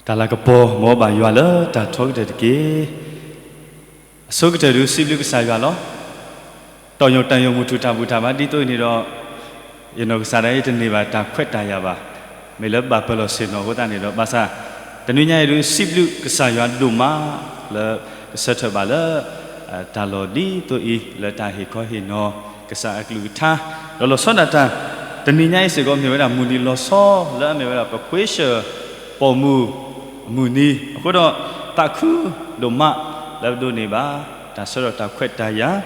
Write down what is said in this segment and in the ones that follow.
တၢ်လၤကပီၤ မ်ဘၣ်ယွၤလၢတၢ်ထီကတၢၢ်တက့ၢ်. အဆိကတၢၢ်ဒုး စံးဘျုးကစၢ်ယွၤလီၤ. တီၢ်ယိၣ်တၢ်ယိၣ်မုၢ်ထူၣ်တၢ်ဘူၣ်တၢ်ဘါဒ်သိးအံၤန့ၣ်ဒီး, ယနီၢ်ကစၢ်ဒၣ်အံၤတန့ၢ်ဘၣ်တၢ်ခွဲးတၢ်ယာ်ဘၣ်, မ့ၢ်လၢဘၣ်ပၢၢ်လီၤဆ့ၣ်နီၤအဃိသတးန့ၣ်ဒီး ဘၣ်ဆၣ် တနွံညါအံၤဒုး စံးဘျုးကစၢ်ယွၤဒိၣ်မး လၢကဆၢထၢၣ်ဘၣ်လၢ တၢ်လီၢ်ဒ်သိးအံၤ လၢတၢ်ဟ့ၣ်ခီဟ့ၣ်နီၤ ကစၢ်အကလုၢ်ကထါ, ဒီးလီၤဆီဒၣ်တၢ် တနွံညါအံၤစ့ၢ်ကီး မ့ၢ်ဝဲဒၣ်မုၢ်နံၤလီၤဆီ လၢအမ့ၢ်ဝဲဒၣ်ပခွ့ဆၢၣ် ပိာ်မုၣ်အမုၢ်နံၤအဃိဒီး သးခုဒိၣ်မး လၢပဒိးန့ၢ်ဘၣ် တၢ်ဆၢထၢၣ်တၢ်ခွဲးတၢ်ယာ်,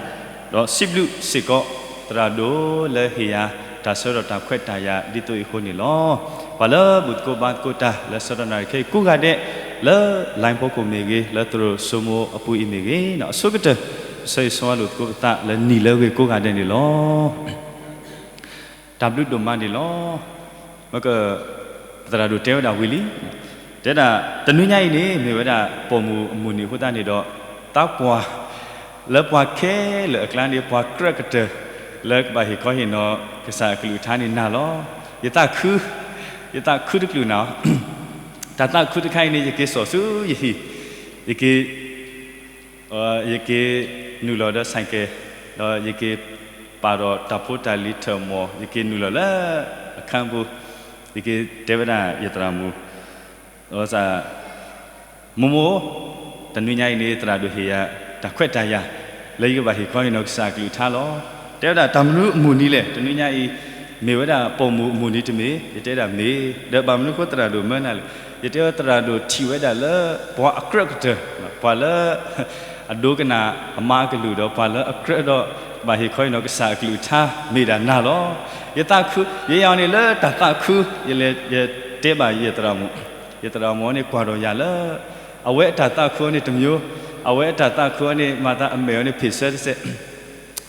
ဒီးစံးဘျုးစ့ၢ်ကီး သရၣ်ဒိၣ်လၢဟ့ၣ်ယၤ တၢ်ဆၢထၢၣ်တၢ်ခွဲးတၢ်ယာ်ဒ်သိးအံၤအဃိန့ၣ်လီၤ. ပှၤလၢဘူၣ်သကိးဘါသကိးတၢ် လၢဆၢကတီၢ်နၣ်ရံၣ်ခဲအံၤကိးဂၤဒဲး, လၢ line ဖီခိၣ်မ့ၢ်ဂ့ၤ, လၢသရိာ်စိမိၤအပူၤအံၤမ့ၢ်ဂ့ၤ, အဆိကတၢၢ် ပဆၢဂ့ၤဆၢဝါလိာ်သကိးပသးလၢနံၤလၢအဂ့ၤကိးဂၤဒဲးန့ၣ်လီၤ. တၢ်ဘျုးဒိၣ်မးန့ၣ်လီၤ. မ့ၢ်က ပသရၣ်ဒိၣ်တဲဝဲဒၣ်ဝံၤလံ, တဲဒၣ် တနွံညါအံၤန့ၣ် မ့ၢ်ဝဲဒၣ်ပိာ်မုၣ်အမုၢ်နံၤအဃိသတးန့ၣ်ဒီး သးကွၢ် လၢပှၤခဲလၢာ်အကျါန့ၣ် ပှၤကြၢးကတၢၢ် လၢကဘၣ်ဟ့ၣ်ခီဟ့ၣ်နီၤ ကစၢ်အကလုၢ်ကထါန့ၣ်နၤလီၤ. ယသးခု, ယသးခုတကလုာ်နၤ, တၢ်သးခုတခါအံၤန့ၣ် ယက့ၤစိာ်ဆူယဟံၣ်, ယက့ၤ ယက့ၤနုာ်လီၤဒီး ဆိုင်ကယ်, ဒီးယက့ၤပာ်ဒီးတၢ်ဖိတၢ်လံၤထၢၣ်မီၢ်, ယက့ၤနုာ်လီၤလၢအခန်းပူၤ, ယက့ၤတဲဝဲဒၣ်ယသရၣ်မုၣ်, ဒီးစး မိၢ်မိၢ်, တနွံညါအံၤန့ၣ် သရၣ်ဒိၣ်ဟ့ၣ်ယၤ တၢ်ခွဲးတၢ်ယာ် လၢယကဘၣ်ဟ့ၣ်ခီဟ့ၣ်နီၤကစၢ်အကလုၢ်ကထါလီၤ. တဲဝဲဒၣ်တၢ်မနုၤအမုၢ်နံၤလဲၣ်, တနွံညါအံၤ မ့ၢ်ဝဲဒၣ်ပိာ်မုၣ်အမုၢ်နံၤတမ့ၢ်, ယတဲဒၣ်မ့ၢ်, ဒီးဘၣ်မနုၤအဃိသရၣ်ဒိၣ်မၢနၤလဲၣ်, ယတဲဝဲသရၣ်ဒိၣ်ထံၣ်ဝဲဒၣ်လၢ ပှၤအကြၢးကတၢၢ်, ပှၤလၢ အဒိကနၣ်အမါအကလုၢ်ဒီး ပှၤလၢအကြၢးဒီး ဘၣ်ဟ့ၣ်ခီဟ့ၣ်နီၤကစၢ်အကလုၢ်ကထါ မ့ၢ်ဒၣ်နၤလီၤ. ယသးခု, ယဲယၤန့ၣ်လၢတၢ်သးခု, ယလဲၤယတဲဘၣ်ယသရၣ်မုၣ်, ယသရၣ်မုၣ်အီၤန့ၣ်ကွၢ်ဒီးယၤလၢ အဝဲအတၢ်သးခုအီၤန့ၣ်တမျိုး, အဝဲအတၢ်သးခုအီၤန့ၣ် မၤသးအမဲာ်အီၤန့ၣ် ဖ့ၣ်ဆၢတစဲး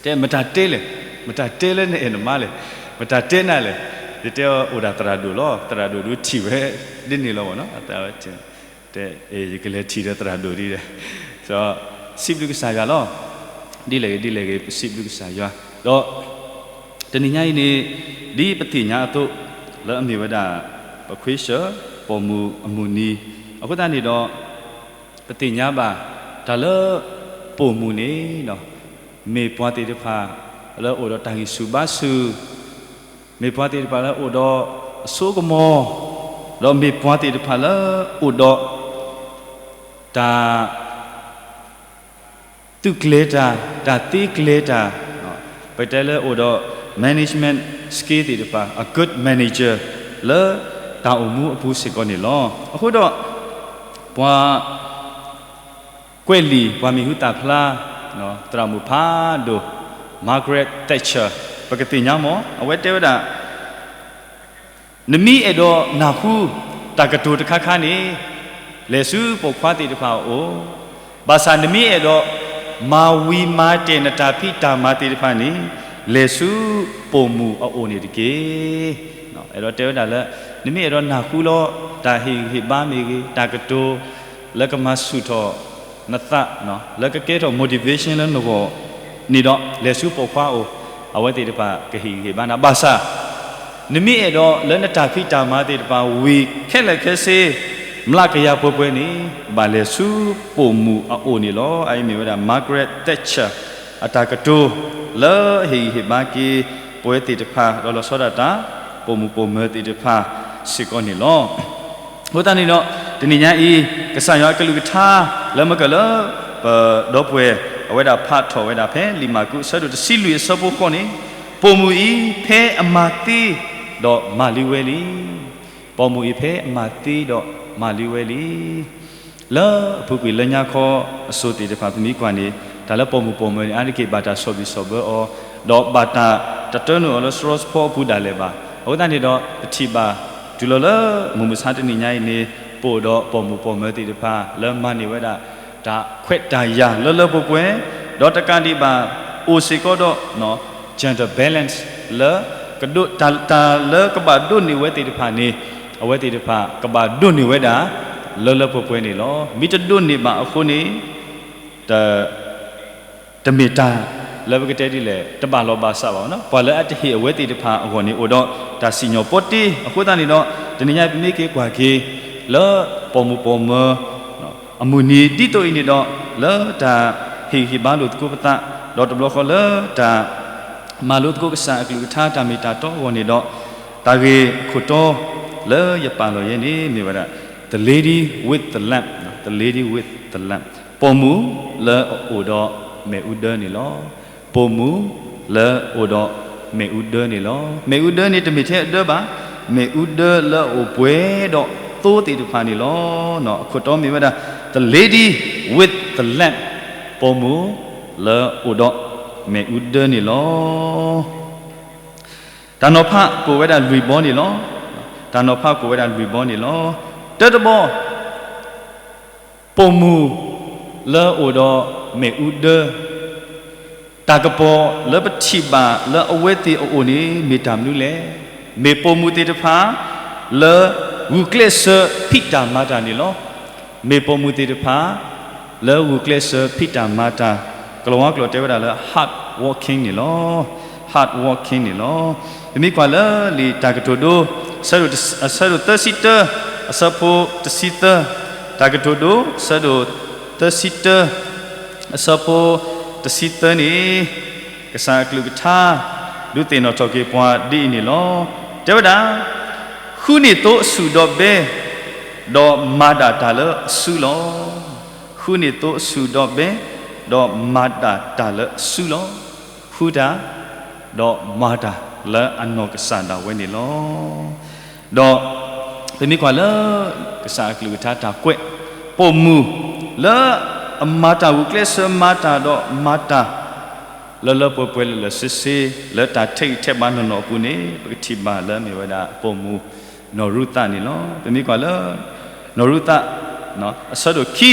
တဲ မတၤတဲလဲၣ်, မတၤတဲလၢနအဲၣ်နမါလဲၣ်, မတၤတဲနၤလဲၣ်, ယတဲအီၤအိၣ်ဒၣ်သရၣ်ဒိၣ်လီၤ, သရၣ်ဒိၣ်ဒုးထံၣ်ဝဲ ဒ်န့ၣ်လီၤဘၣ်နီၤ, တဲ ယကလဲၤထံၣ်ဒီးသရၣ်ဒိၣ်ဒ်ဒီး, စံးဘျုးကစၢ်ယွၤလီၤ. ဒ်လဲၣ်ဂ့ၤ ဒ်လဲၣ်ဂ့ၤ ပစံးဘျုးကစၢ်ယွၤ, ဒီး တနံၤညါအံၤန့ၣ် ဒ်ပသ့ၣ်ညါအသိး လၢအမ့ၢ်ဝဲဒၣ် ပခွ့ဆၢၣ် ပိာ်မုၣ်အမုၢ်နံၤ အဃိသတးန့ၣ်ဒီး ပသ့ၣ်ညါဘၣ် တၢ်လၢပိာ်မုၣ်န့ၣ် မ့ၢ်ပှၤသ့ၣ်တဖၣ် လၢအိၣ်ဒီးတၢ်ဂံၢ်ဆူၣ်ဘါဆူၣ်, မ့ၢ်ပှၤသ့ၣ်တဖၣ်လၢအိၣ်ဒီးအစိကမီၤ, ဒီးမ့ၢ်ပှၤသ့ၣ်တဖၣ်လၢအိၣ်ဒီး တၢ် သုးကျဲၤတၢ်, တၢ်သ့ကျဲၤတၢ်, ပတဲလၢအိၣ်ဒီး management skill သ့ၣ်တဖၣ်, a good manager လၢတၢ်အိၣ်မူအပူၤစ့ၢ်ကီးန့ၣ်လီၤ. အဃိဒီး ပှၤကွဲးလံာ် ပှၤမံၤဟူသၣ်ဖျါ သရၣ်မုၣ်ဖးဒိၣ် Margaret Thatcher ပကသ့ၣ်ညါမး အဝဲတဲဝဲဒၣ် နမ့ၢ်အဲၣ်ဒိးနၢ်ဟူ တၢ်ကတိၤတခါခါန့ၣ် လဲၤဆူပိာ်ခွါသ့ၣ်တဖၣ်အအိၣ်, ဘၣ်ဆၣ်နမ့ၢ်အဲၣ်ဒိး မၤဝံၤမၤတဲာ်နတၢ်ဖံးတၢ်မၤသ့ၣ်တဖၣ်န့ၣ် လဲၤဆူပိာ်မုၣ်အအိၣ်န့ၣ်တက့ၢ်. အဲၣ်ဒိးတဲဝဲဒၣ်လၢ နမ့ၢ်အဲၣ်ဒိးနၢ်ဟူလီၤ တၢ်ဟ့ၣ်ဂံၢ်ဟ့ၣ်ဘါမ့ၢ်ဂ့ၤ, တၢ်ကတိၤ လၢကမၤဆူၣ်ထီၣ်နသး, လၢကကဲထီၣ် motivation လၢနဂီၢ်န့ၣ်ဒီး လဲၤဆူပိာ်ခွါအအိၣ်, အဝဲသ့ၣ်တဖၣ်ကဟ့ၣ်ဂံၢ်ဟ့ၣ်ဘါနၤ. ဘၣ်ဆၣ် နမ့ၢ်အဲၣ်ဒိးလၢနတၢ်ဖံးတၢ်မၤသ့ၣ်တဖၣ်ဝံၤခဲလၢာ်ခဲဆ့ မျးကယၤပှဲၤပှဲၤန့ၣ် ဘၣ်လဲၤဆူပိာ်မုၣ်အအိၣ်န့ၣ်လီၤ. အအံၤမ့ၢ်ဝဲဒၣ် Margaret Thatcher အတၢ်ကတိၤ လၢဟ့ၣ်ဂံၢ်ဟ့ၣ်ဘါက့ၤ ပဝဲသ့ၣ်တဖၣ် ဒီးလီၤဆီဒၣ်တၢ် ပိာ်မုၣ်ပိာ်မၢၤသ့ၣ်တဖၣ်စ့ၢ်ကီးန့ၣ်လီၤ. အဃိသတးန့ၣ်ဒီး တနံၤညါအံၤ ကစၢ်ယွၤအကလုၢ်ကထါ လၢမ့ၢ်ကလၢ ပဒီပုၢ်ဝဲၢ် အဝဲဒၣ်ဖးထီၣ်ဝဲဒၣ်ဖဲလံာ်မၢ်ကူး အဆၢဒိၣ်တဆံလွံၢ်အဆၢဖိဃိးန့ၣ်, ပိာ်မုၣ်အံၤ ဖဲအမၤသ့ဒီးမၤလံဝဲလံ. ပိာ်မုၣ်အံၤ ဖဲအမၤသ့ဒီးမၤလံဝဲလံ. လၢအပူၤကွံာ်လၢညါခီအစိၤသ့ၣ်တဖၣ် ပမ့ၢ်ကွၢ်န့ၣ် တၢ်လၢပိာ်မုၣ်ပိာ်မၢၤန့ၣ် အါတက့ၢ်ဘၣ်တၢ်ဆီၣ်ဘံၣ်ဆီၣ်ဘၢအီၤ, ဒီးဘၣ်တၢ်တတၢနုာ်အီၤလၢစရီစဖီအပူၤဒၣ်လဲာ်ဘၣ်. အဃိသတးန့ၣ်ဒီး ပထံၣ်ဘၣ်တုၤလီၤလၢမုၢ်မဆါတနံၤညါအံၤန့ၣ် ပအိၣ်ဒီးပိာ်မုၣ်ပိာ်မၢၤသ့ၣ်တဖၣ် လၢမၤန့ၢ်ဝဲဒၣ် တၢ်ခွဲးတၢ်ယာ်လၢလၢပှဲၤပှဲၤ, ဒီးတကးဒံးဘၣ် အိၣ်စ့ၢ်ကီးဒီး gender balance လၢ ကဒိးတၢ် တၢ်လၢကဘၣ်ဒိးန့ၢ်ဝဲသ့ၣ်တဖၣ်န့ၣ် အဝဲသ့ၣ်တဖၣ်ကဘၣ်ဒိးန့ၢ်ဝဲဒၣ် လၢလၢပှဲၤပှဲၤန့ၣ်လီၤ. မ့ၢ်တဒိးန့ၢ်ဘၣ်အဃိန့ၣ် တ တမ့ၢ်တၢ်လၢပကတဲဒ်လဲၣ် တဘၣ်လီၢ်ဘၣ်စးဘၣ်. ပှၤလၢအတဟ့ၣ်အဝဲသ့ၣ်တဖၣ်အဂီၢ်န့ၣ် အိၣ်ဒီးတၢ်စံၣ်ညီၣ်ပီတ့ အဃိသတးန့ၣ်ဒီး တနံၤညါပမ့ၢ်က့ၤကွၢ်က့ၤ လၢ ပိာ်မုၣ်ပိာ်မၢၤအမုၢ်နံၤ ဒ်သိးအံၤန့ၣ်ဒီး လၢတၢ်ဟ့ၣ်ဂံၢ်ဟ့ၣ်ဘါလိာ်သကိးပသး, ဒီးတဘျီဃီလၢတၢ်မၤလိသကိးကစၢ်အကလုၢ်ကထါ တၢ်မ့ၢ်တၢ်တီအဂီၢ်န့ၣ်ဒီး, တၢ်ဂ့ၢ်ခိၣ်တီလၢယပာ်လီၤယဲန့ၣ် မ့ၢ်ဝဲဒၣ် The Lady with the Lamb, The Lady with the Lamb, ပိာ်မုၣ်လၢအအိၣ်ဒီးမ့ၣ်အူဒၢန့ၣ်လီၤ. ပိာ်မုၣ်လၢအအိၣ်ဒီးမ့ၣ်အူဒၢန့ၣ်လီၤ. မ့ၣ်အူဒၢန့ၣ် တမ့ၢ်ထဲအဒၢဘၣ်, မ့ၣ်အူဒၢလၢအအိၣ်ပှဲၤဒီးသိသ့ၣ်တဖၣ်န့ၣ်လီၤ. အခိၣ်တီမ့ၢ်ဝဲဒၣ် The Lady with the Lamb, ပိာ်မုၣ်လၢအအိၣ်ဒီးမ့ၣ်အူဒၢန့ၣ်လီၤ. တၢ်နီၤဖးကိးဝဲဒၣ်လွံၢ်ဘီန့ၣ်လီၤ. တၢ်နီၤဖးကိးဝဲဒၣ်လွံၢ်ဘီန့ၣ်လီၤ. တၢတဘီ ပိာ်မုၣ်လၢအအိၣ်ဒီးမ့ၣ်အူဒၢ, တၢ်ကပီၤလၢပထံၣ်ဘၣ်လၢအဝဲသ့ၣ်အအိၣ်န့ၣ် မ့ၢ်တၢ်မနုၤလဲၣ်. မ့ၢ်ပိာ်မုၣ်သ့ၣ်တဖၣ် လၢဂုာ်ကျဲးစၢးဖံးတၢ်မၤတၢ်န့ၣ်လီၤ. မ့ၢ်ပိာ်မုၣ်သ့ၣ်တဖၣ် လၢဂုာ်ကျဲးစၢးဖံးတၢ်မၤတၢ်, ကလၤဝါကျိာ်တဲဝဲဒၣ်လၢ hard working န့ၣ်လီၤ. hard working န့ၣ်လီၤ. ပမ့ၢ်ကွၢ်လၢလံာ်တၢ်ကတိၤဒိ အဆၢဒိၣ်သၢဆံတၢ အဆၢဖိတဆံသၢ, တၢ်ကတိၤဒိ အဆၢဒိၣ်သၢဆံတၢ အဆၢဖိတဆံသၢန့ၣ်, ကစၢ်အကလုၢ်ကထါ ဒုးသ့ၣ်နီၣ်ထီၣ်က့ၤပှၤဒ်အံၤန့ၣ်လီၤ. တဲဝဲဒၣ်, ဃုန့ၢ်သိအဆူၣ်ဒီးဘဲ, ဒီးမၤဒၣ်တၢ်လၢအစုလီၤ. ဃုန့ၢ်သိအဆူၣ်ဒီးဘဲ, ဒီးမၤဒၣ်တၢ်လၢအစုလီၤ. ဃုတၢ်, ဒီးမၤတၢ်လၢအနီၢ်ကစၢ်ဒၣ်ဝဲန့ၣ်လီၤ. ဒီးပမ့ၢ်ကွၢ်လၢ ကစၢ်အကလုၢ်ကထါတၢ်ကွဲး, ပိာ်မုၣ်လၢအမၤတၢ်ဂုာ်ကျဲးစၢးမၤတၢ်ဒီးမၤတၢ် လၢလၢပှဲၤပှဲၤလၢလၢဆ့ဆ့ လၢတၢ်ထဲးဂံၢ်ထဲးဘါနီၢ်နီၢ်အပူၤန့ၣ် ပကထံၣ်ဘၣ်လၢမ့ၢ်ဝဲဒၣ်ပိာ်မုၣ်နီၢ်ရူၤသးန့ၣ်လီၤ. ပမ့ၢ်ကွၢ်လၢ နီၢ်ရူၤသး အဆၢဒိၣ်ခံ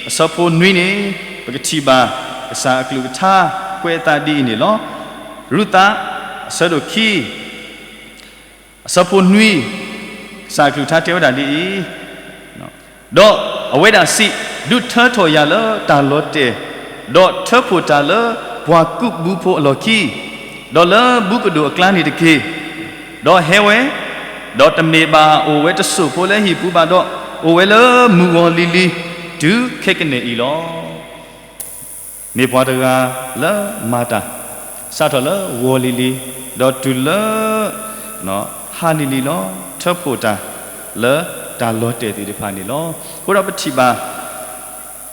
အဆၢဖိနွံန့ၣ် ပကထံၣ်ဘၣ် ကစၢ်အကလုၢ်ကထါ ကွဲးအသးဒ်အံၤန့ၣ်လီၤ. ရူၤသး အဆၢဒိၣ်ခံ အဆၢဖိနွံ, ကစၢ်အကလုၢ်ကထါတဲဝဲဒၣ်ဒ်အံၤ, ဒီးအဝဲဒၣ်စံး, ဒုးထၢထီၣ်ယၤလၢတၢ်လီၤတဲာ်, ဒီးထၢဖှိၣ်တၢ်လၢပှၤကူးဘုဖိအလီၢ်ခံ, ဒီးလၢဘုကဒိၣ်အကျါန့ၣ်တက့ၢ်. ဒီးဟဲဝဲ, ဒီးတမ့ၢ်ဘၣ်အိၣ်ဝဲတစိၢ်ဖိလၢဟံၣ်ပူၤဘၣ်ဒီး, အိၣ်ဝဲလၢမုၢ်ဂီၤလံၤလံၤ တုၤခဲကနံၣ်အံၤလီၤ. မ့ၢ်ပှၤတဂၤလၢမၤတၢ် စးထီၣ်လၢဂီၤလံၤလံၤ, ဒီးတုၤလၢ ဟါလံၤလံၤလီၤ. ထၢဖှိၣ်တၢ်လၢတၢ်လီၤတဲာ်သ့ၣ်တဖၣ်န့ၣ်လီၤ. အဃိဒီးပထံၣ်ဘၣ်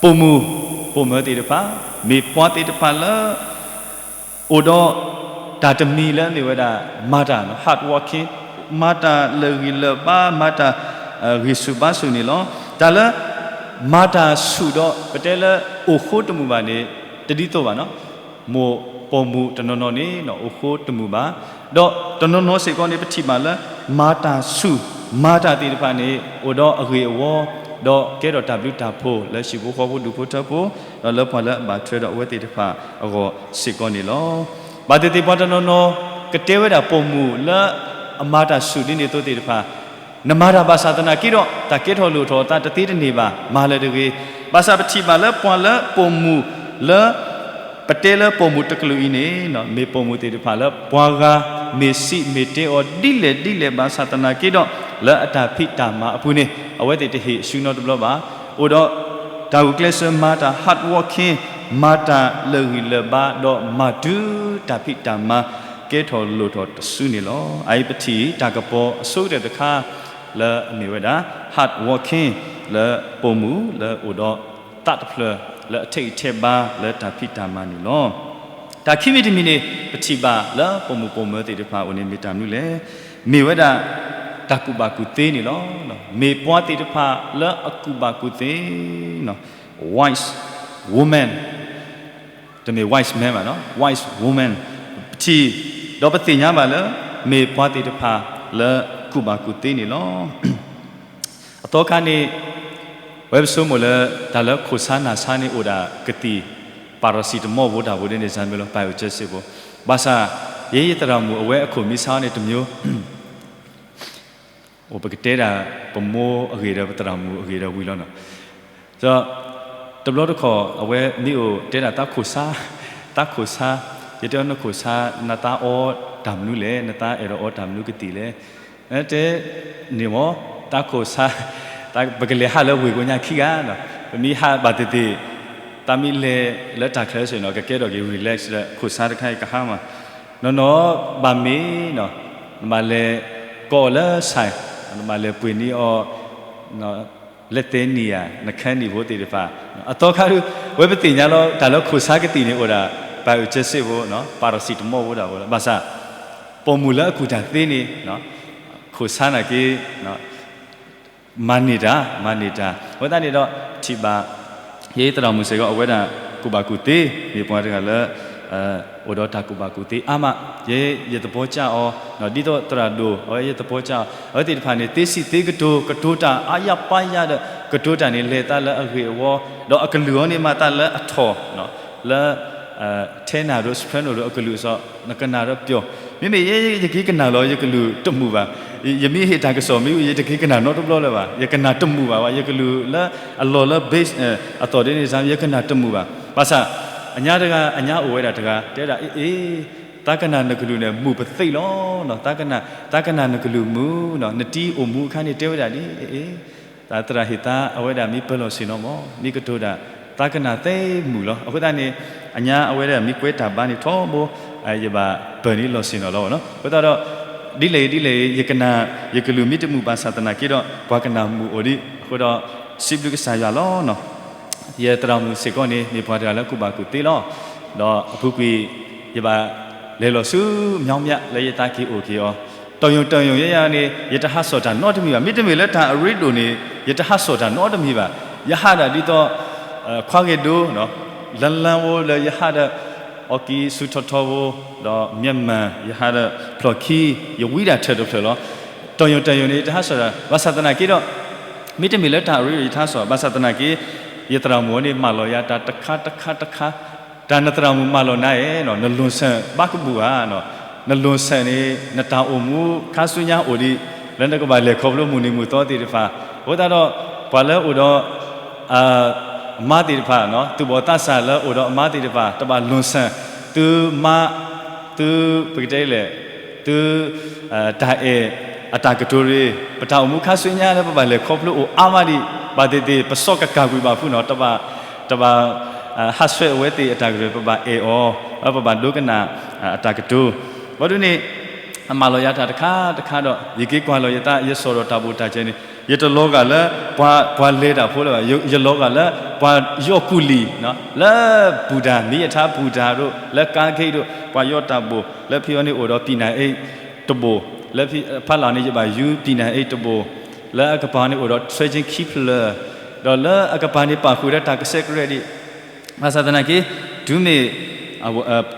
ပိာ်မုၣ်ပိာ်မၢၤသ့ၣ်တဖၣ်, မ့ၢ်ပှၤသ့ၣ်တဖၣ်လၢ အိၣ်ဒီးတၢ်တမံၤလၢမ့ၢ်ဝဲဒၣ် မၤတၢ် hard working, မၤတၢ်လၢာ်ဂံၢ်လၢာ်ဘါ, မၤတၢ်ဂံၢ်ဆူၣ်ဘါဆူၣ်န့ၣ်လီၤ. တၢ်လၢ မၤတၢ်ဆူၣ်ဒီး ပတဲလၢအိၣ်ဃိတမုာ်ဘၣ်န့ၣ် တဒ်သိးဘၣ်နီၤ. မိၢ်ပိာ်မုၣ်တနီၤနီၤန့ၣ် အိၣ်ဃိတမုာ်ဘၣ်, ဒီးတနီၤနီၤစ့ၢ်ကီးန့ၣ် ပထံၣ်ဘၣ်လၢ မၤတၢ်ဆူၣ် မၤတၢ်သ့ၣ်တဖၣ်န့ၣ် အိၣ်ဒီးအဂ့ၢ်အဝီ, ဒီးကဲထီၣ်တၢ်ဘျုးတၢ်ဖှိၣ်လၢဟံၣ်ဖိဃီဖိဒူၣ်ဖိထၢဖိ, ဒီးလၢပှၤလၢအဘၣ်ထွဲဒီးအဝဲသ့ၣ်တဖၣ်အဂီၢ်စ့ၢ်ကီးန့ၣ်လီၤ. ဘၣ်သ့ၣ်သ့ၣ်ပှၤတနီၤနီၤ ကတဲဝဲဒၣ်ပိာ်မုၣ်လၢအမၤတၢ်ဆူၣ်ဒ်န့ၣ်အသိးသ့ၣ်တဖၣ် နမၤတၢ်ဘၣ်ဆၣ်သနာ်က့ဒီး တၢ်ကဲထီၣ်လိၣ်ထီၣ်အသးတသ့တန့ၢ်ဘၣ် မၤလၢၤတဂ့ၤ. ဘၣ်ဆၣ်ပထံၣ်ဘၣ်လၢပှၤလၢပိာ်မုၣ်လၢ ပတဲလၢပိာ်မုၣ်တကလုာ်အံၤန့ၣ် မ့ၢ်ပိာ်မုၣ်သ့ၣ်တဖၣ်လၢပှၤဂၤ မ့ၢ်စံးမ့ၢ်တဲအီၤဒ်လဲၣ်ဒ်လဲၣ်ဘၣ်ဆၣ်သနာ်က့ဒီး လၢအတၢ်ဖံးတၢ်မၤအပူၤန့ၣ် အဝဲသ့ၣ်တဟ့ၣ်အစုနီတဘျီဘၣ်. အိၣ်ဒီးတၢ်ဂုာ်ကျဲးစၢးမၤတၢ် hard working, မၤတၢ်လၢာ်ဂံၢ်လၢာ်ဘါ ဒီးမၤတုၤတၢ်ဖံးတၢ်မၤ ကဲထီၣ်လိၣ်ထီၣ်တစုန့ၣ်လီၤ. အအံၤပထံၣ်တၢ်ကပီၤအဆိကတၢၢ်တခါ လၢအမ့ၢ်ဝဲဒၣ် hard working လၢပိာ်မုၣ်လၢအိၣ်ဒီးသးတဖျၢၣ်လၢအထဲးဂံၢ်ထဲးဘါလၢတၢ်ဖံးတၢ်မၤန့ၣ်လီၤ. တၢ်ခံမံၤတမံၤန့ၣ် ပထံၣ်ဘၣ်လၢပိာ်မုၣ်ပိာ်မၢၤသ့ၣ်တဖၣ်အအိၣ်န့ၣ် မ့ၢ်တၢ်မနုၤလဲၣ်. မ့ၢ်ဝဲဒၣ် တၢ်ကူၣ်ဘၣ်ကူၣ်သ့န့ၣ်လီၤ. မ့ၢ်ပှၤသ့ၣ်တဖၣ်လၢအကူၣ်ဘၣ်ကူၣ်သ့ wise woman, တမ့ၢ် wise man ဘၣ်နီၤ, wise woman, ပထံၣ် ဒီးပသ့ၣ်ညါဘၣ်လၢ မ့ၢ်ပှၤသ့ၣ်တဖၣ်လၢကူၣ်ဘၣ်ကူၣ်သ့န့ၣ်လီၤ. အသီခါန့ၣ် ဝဲပဆိကမိၣ်လၢ တၢ်လၢခိၣ်ဆါနၢ်ဆါန့ၣ်အိၣ်ဒၣ်ကသံၣ် paracetamol ဖိတၢ်ဖိဒ်န့ၣ် စၢ်မ့ၢ်လီၤ ပာ်အုၣ်ကၠၢစ့ၢ်ဖိ, ဘၣ်ဆၣ် ယဲယသရၣ်မုၣ်အဝဲအခိၣ်မံဆါန့ၣ်တမျိုး အိၣ်ပကတဲဒၣ် ပမိၢ်အဂ့ၢ်ဒီးပသရၣ်မုၣ်အဂ့ၢ်ဒီးဝံၤလီၤနီၤ. ဒီးတဘျီတခီၣ် အဝဲမ့ၢ်အိၣ်တဲဒၣ်သးခိၣ်ဆါ, သးခိၣ်ဆါ, ယတဲအီၤနခိၣ်ဆါ နသးအီတၢ်မနုၤလဲၣ်, နသးအဲၣ်ဒိးအီတၢ်မနုၤကသံၣ်လဲၣ်, တဲန့ၣ်မ့ၢ် သးခိၣ်ဆါ, ပကလဲၤဟးလၢဝ့ၢ်ကိးညါခံဂၤနီၤ, ပမ့ၢ်ဟးဘၣ်သ့ၣ်သ့ၣ်, တၢ်မ့ၢ်လဲၤလၢတၢ်ချၢစ့ၢ်နီၤ ကကဲထီၣ်က့ၤ relax ဒီး ခိၣ်ဆါတခါအံၤကဟါမး, နီၢ်နီၢ်ဘၣ်မ့ၢ်နီၤ, နဘၣ်လဲၤကိးအီၤလၢ ဆိုင်, နဘၣ်လဲၤပှ့ၤန့ၢ်အီၤ လဲၤသ့န့ၢ်ဧါ နခဲန့ၢ်ဖိသ့ၣ်တဖၣ်, အသီခါဒုး ဝဲပသ့ၣ်ညါလီၤ တၢ်လၢခိၣ်ဆါကသံၣ်န့ၣ်အိၣ်ဒၣ် ဘၣ်အုၣ်ကၠဲစ့ဖိနီၤ paracetamol ဖိဒၣ်ဖိလီၤ, ဘၣ်ဆၣ် ပိာ်မုၣ်လၢအကူၣ်တၢ်သ့န့ၣ် ခိၣ်ဆါနာ်က့ မၤန့ၢ်တၢ် မၤန့ၢ်တၢ်, အဝဲသတးန့ၣ်ဒီး ထံၣ်ဘၣ် ယသရၣ်မုၣ်စ့ၢ်ကီး အဝဲဒၣ်ကူၣ်ဘၣ်ကူၣ်သ့ မ့ၢ်ပှၤတဂၤလၢ အိၣ်ဒီးတၢ်ကူၣ်ဘၣ်ကူၣ်သ့အါမး, ယဲ ယသပှၢ်ကၢ်အီၤ, ဒ်သိးသရၣ်ဒိၣ် အဝဲယသပှၢ်ကၢ်အီၤ အဝဲသ့ၣ်တဖၣ်န့ၣ် သ့စံးသ့ကတိၤ ကတိၤတၢ်အါယါပါယါဒီး ကတိၤတၢ်န့ၣ် လဲၤသးလၢအဂ့ၢ်အဝီ, ဒီးအကလုၢ်အီၤန့ၣ်မၤသးလၢအထီၣ် လၢ tenor ဒီး soprano ဒီးအကလုၢ်အစီး နကနၣ်ဒီးပျီၤ, မ့မ့ၢ်ယဲ ယက့ၤကနၣ်လီၤ ယကလုၢ်တမုာ်ဘၣ်, ယမ့ၢ်ဟ့ၣ်တၢ်ကစီၣ်မ့ၢ် ယတက့ၤကနၣ်နီတဘျီလၢၤဘၣ်, ယကနၣ်တမုာ်ဘၣ်ဝဲ ယကလုၢ်လၢအလီၢ်လၢ bass အသီၣ်ဒ်န့ၣ် ယကနၣ်တမုာ်ဘၣ်, ဘၣ်ဆၣ် အညါတဂၤ အညါအိၣ်ဝဲဒၣ်တဂၤ တဲဝဲဒၣ် အ့ အ့ သးကနၣ်နကလုၢ်န့ၣ် မုာ်ပသ့ၣ်လီၤ, သးကနၣ်နကလုၢ်မုာ်, နတံၤအိၣ်မူအခါန့ၣ် တဲဝဲဒၣ်ဒ်အ့ အ့ သရၣ်ဟ့ၣ်သါ အဝဲဒၣ်မ့ၢ်ပၢၤလီၢ်ဆ့ၣ်နီၤမး မ့ၢ်ကတိၤတၢ် သးကနၣ်သ့မုာ်လီၤ. အဃိသတးန့ၣ် အညါအဝဲဒၣ်မ့ၢ်ကွဲးတၢ်ဘါန့ၣ်ထီဘိ ယဘၣ်ပၢၤန့ၢ်လီၢ်ဆ့ၣ်နီၤလီၤ. အဃိသတးဒီး ဒ်လဲၣ်ဒ်လဲၣ် ယကနၣ် ယကလုၢ်မ့ၢ်တမုာ်ဘၣ်ဆၣ်သနာ်က့ဒီး ပှၤကနၣ်မုာ်အိၣ်ဒံး အဃိဒီး စံးဘျုးကစၢ်ယွၤလီၤ. ယသရၣ်မုၣ်စ့ၢ်ကီးန့ၣ် မ့ၢ်ပှၤတဂၤလၢကူၣ်ဘၣ်ကူၣ်သ့လီၤ. ဒီးအပူၤကွံာ် ယဘၣ်လဲၤလီၤဆူ မြောင်းမြ လၢယသးက့ၤအိၣ်က့ၤအီၤ, တီၢ်ယိၣ်တီၢ်ယိၣ်ယဲယၤန့ၣ် ယတဟးစီၣ်တၢ်နီတမံၤဘၣ်. မ့တမ့ၢ်လၢတၢ်အရ့ဒိၣ်န့ၣ် ယတဟးစီၣ်တၢ်နီတမံၤဘၣ်. ယဟးဒၣ်ဒ်သိး ခွါဂ့ၤဒိ လၢလၢဖိလၢယဟးဒီး အီကံဆူထီထီဖိ ဒီး မျဲမၢ် ယဟးဒီးဖျီၣ်ခံ ယဝံဒၣ်ထၢၣ်တဖျၢၣ်လီၤ. တီၢ်ယိၣ်တီၢ်ယိၣ်န့ၣ် ယတဟးစီၣ်တၢ် ဘၣ်ဆၣ်သနာ်က့ဒီး မ့တမ့ၢ်လၢတၢ်အရ့ဒိၣ်ယတဟးစီၣ် ဘၣ်ဆၣ်သနာ်က့ ယသရၣ်မုၣ်အီၤန့ၣ် မၢလီၤယၤတၢ်တခါတခါတခါ, တၢ်နသရၣ်မုၣ်မၢလီၤနၤအဲၣ် နလိၣ်ဆၢၣ်ဘၣ်ကဘူၣ်ဧါ, နလိၣ်ဆၢၣ်န့ၣ် နတၢ်အိၣ်မူခါဆူညါအိၣ်ဒံး လၢနကဘၣ်လဲၤခီဖျိမုၢ်နံၤမုၢ်သီသ့ၣ်တဖၣ်, အဃိသတးဒီး ပှၤလၢအိၣ်ဒီး အမါသ့ၣ်တဖၣ် သုးဘီၣ်သးစၢ်လၢအိၣ်ဒီးအမါသ့ၣ်တဖၣ် တဘၣ်လိၣ်ဆၢၣ် သုမါ သု ပကတဲလဲၣ် သု တၢ်အဲၣ်အတၢ်ကတိၤရ့ၣ် ပတၢ်အိၣ်မူခါဆူညါလၢပဘၣ်လဲၤခီဖျိအိၣ်အါမးဒံး ဘၣ်သ့ၣ်သ့ၣ် ပစီကကၢ်ကွံာ်ဘၣ်ဖုနီၤ တဘၣ် တဘၣ် ဟးဆှဲးအဝဲသ့ၣ်အတၢ်ကတိၤ ပဘၣ်အဲၣ်အီၤ ပဘၣ်ဒိကနၣ်အတၢ်ကတိၤ, ဘၣ်ဒုးန့ၣ် အမၢလီၤယၤတၢ်တခါတခါဒီး ယက့ၤကွၢ်လီၤယသး ယစိာ်ဒီးတၢ်ဘိၣ်တၢ်စဲန့ၣ် ယတလီၤဂာ်လၢ ပှၤလဲၤတၢ်ဖိလၢၤဘၣ်, ယလီၤဂာ်လၢ ပှၤယီၢ်ကူၣ်လံၤ လၢဘူၣ်တၢ် မ့ၢ်ယထါဘူၣ်တၢ်ဒိၣ် လၢကါခ့ဒိၣ် ပှၤယီၢ်တၢ်ဘိၣ် လၢဖံအီၤန့ၣ်အိၣ်ဒီးပံၢ်နၢ်အ့တဘိၣ်, လၢဖံဖးလီၤန့ၣ် ယဘၣ်ယူၤပံၢ်နၢ်အ့တဘိၣ်, လၢအကပၤန့ၣ်အိၣ်ဒီး ဆွဲချင်းခံဖျၢၣ်, ဒီးလၢအကပၤန့ၣ်ပာ်ဃုာ်ဒီးတၢ်ကစဲးကရဲးဒံး ဘၣ်ဆၣ်သနာ်က့ တုၤမ့ၢ်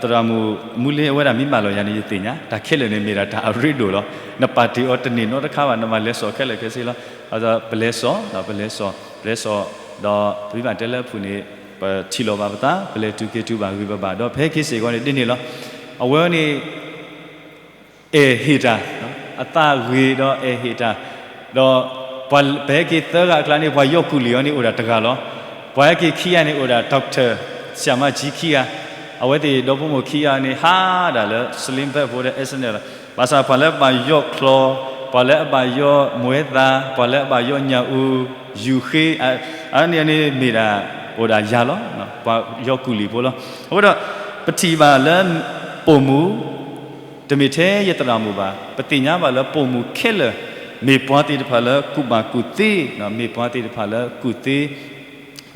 သရၣ်မုၣ်မူလ့အဝဲဒၣ်မ့ၢ်မၢလီၤယၤန့ၣ် ယသ့ၣ်ညါ တၢ်ခဲလၢာ်န့ၣ်မ့ၢ်ဒၣ်တၢ်အရ့ဒိၣ်လီၤ. နပာ်တ့ၢ်အီၤတန့ၢ်နီတခါဘၣ် နမၤလဲၤစိာ်ခဲလၢာ်ခဲဆ့လီၤ. ပလဲၤစိာ် ပလဲၤစိာ် ပလဲၤစိာ် ဒီးပမ့ၢ်ဘၣ်တဲလၢအပူၤန့ၣ် ပထံၣ်လီၤဘၣ်ပသး ပလဲၤတုၤက့ၤတုၤဘၣ်ဂ့ၤပဘၣ် ဒီးဖဲက့ၤစ့ၢ်ကီးန့ၣ် ဒ်န့ၣ်လီၤ. အဝဲန့ၣ် အဲၣ်ဟ့ၣ်တၢ်, အသးဂ့ၤဒီးအဲၣ်ဟ့ၣ်တၢ်, ဒီးပဟဲက့ၤသၢဂၤအကျါန့ၣ် ပှၤယီၢ်ကူၣ်လံၤအီၤန့ၣ်အိၣ်ဒၣ်တဂၤလီၤ. ပှၤဟဲက့ၤခံဂၤန့ၣ်အိၣ်ဒၣ် doctor ဆရာမကြီး ခံဂၤ, အဝဲသ့ၣ်ဒီဖိမိၢ်ခံဂၤန့ၣ် ဟးဒၣ်လၢ sling bag ဖိဒီး အဲစနဲ လီၤ. ဘၣ်ဆၣ်ပှၤလၢအဘၣ်ယီၢ်ချီ, ပှၤလၢအဘၣ်ယီၢ်မွဲသး, ပှၤလၢအဘၣ်ယီၢ်ညၣ်အူ, ယူၤဃ့, အန့ၣ်န့ၣ်မ့ၢ်ဒၣ် အိၣ်ဒၣ်ယၤလီၤ. ပှၤယီၢ်ကူၣ်လံၤဖိလီၤ. အဃိဒီး ပထံၣ်ဘၣ်လၢ ပိာ်မုၣ် တမ့ၢ်ထဲယသရၣ်မုၣ်ဘၣ်, ပသ့ၣ်ညါဘၣ်လၢပိာ်မုၣ်ခဲလၢာ် မ့ၢ်ပှၤသ့ၣ်တဖၣ်လၢကူၣ်ဘၣ်ကူၣ်သ့, မ့ၢ်ပှၤသ့ၣ်တဖၣ်လၢကူၣ်သ့